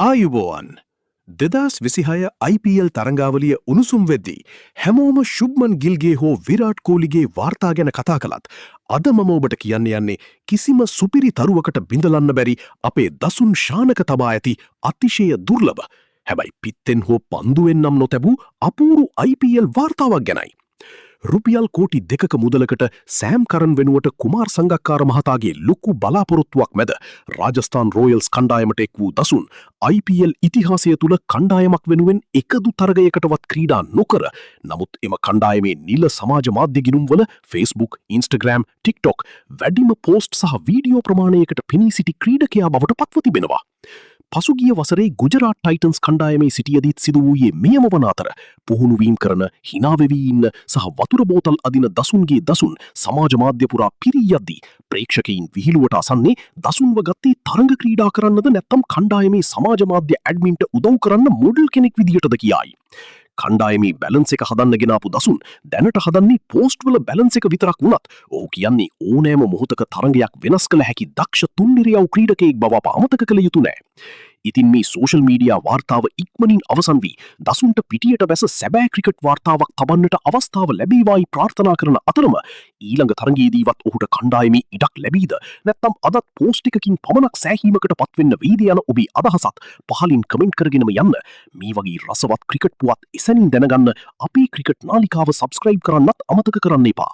ආයුබෝවන්. 2026 IPL තරඟාවලිය උණුසුම් වෙද්දී හැමෝම ශුභ්මන් ගිල්ගේ හෝ විරාට් කෝලිගේ වාර්තා ගැන කතා කළත්, අද මම ඔබට කියන්න යන්නේ කිසිම සුපිරි තරුවකට බිඳලන්න බැරි අපේ දසුන් ශානක තබා ඇති අතිශය දුර්ලභ, හැබැයි පිත්තෙන් හෝ පන්දුවෙන් නම් නොතැබූ අපූරු IPL වාර්තාවක් ගැනයි. රුපියල් කෝටි 2ක මුදලකට සෑම් කරන් වෙනුවට කුමාර් සංගක්කාර මහතාගේ ලොකු බලාපොරොත්තුවක් මැද රාජස්ථාන් රෝයල්ස් කණ්ඩායමට එක් වූ දසුන්, IPL ඉතිහාසය තුළ කණ්ඩායමක් වෙනුවෙන් එකදු තරගයකටවත් ක්‍රීඩා නොකර, නමුත් එම කණ්ඩායමේ නිල සමාජ මාධ්‍ය ගිණුම්වල Facebook, Instagram, TikTok වැඩිම පෝස්ට් සහ වීඩියෝ ප්‍රමාණයකට පෙනී සිටි ක්‍රීඩකයා බවට පත්ව තිබෙනවා. පසුගිය වසරේ ගුජරාට් ටයිටන්ස් කණ්ඩායමේ සිටියදීත් සිදු වූයේ මෙයම වන අතර, පුහුණු වීම් කරන, හිනා වෙවී ඉන්න සහ වතුර බෝතල් අදින දසුන්ගේ දසුන් සමාජ මාධ්‍ය පුරා පිරී යද්දී ප්‍රේක්ෂකයින් විහිළුවට අසන්නේ දසුන්ව ගත්තේ තරඟ ක්‍රීඩා කරන්නද නැත්නම් කණ්ඩායමේ සමාජ මාධ්‍ය ඇඩ්මින්ට උදව් කරන්න මොඩල් කෙනෙක් විදියටද කියායි. කණ්ඩායමේ බැලන්ස් එක හදන්න ගෙනාපු දසුන් දැනට හදන්නේ පෝස්ට් වල බැලන්ස් එක විතරක් වුණත්, ඔහු කියන්නේ ඕනෑම මොහොතක තරඟයක් වෙනස් කළ හැකි දක්ෂ තුන්ඉරියව් ක්‍රීඩකයෙක් බව අප අමතක කළ යුතු නෑ. ඉතින් මේ සෝෂල් මීඩියා වාර්තාව ඉක්මනින් අවසන් වී දසුන්ට පිටියට බැස සැබෑ ක්‍රිකට් වාර්තාවක් තබන්නට අවස්ථාව ලැබේවායි ප්‍රාර්ථනා කරන අතරම, ඊළඟ තරගයේදීවත් ඔහුට කණ්ඩායමේ ඉඩක් ලැබීද, නැත්නම් අදත් පෝස්ට් එකකින් පමණක් සෑහීමකට පත්වෙන්න වෙයිද යන ඔබේ අදහසත් පහලින් කමෙන්ට් කරගෙනම යන්න. මේ වගේ රසවත් ක්‍රිකට් පුවත් එසැනින් දැනගන්න අපේ ක්‍රිකට් නාලිකාව සබ්ස්ක්‍රයිබ් කරන්නත් අමතක කරන්න එපා.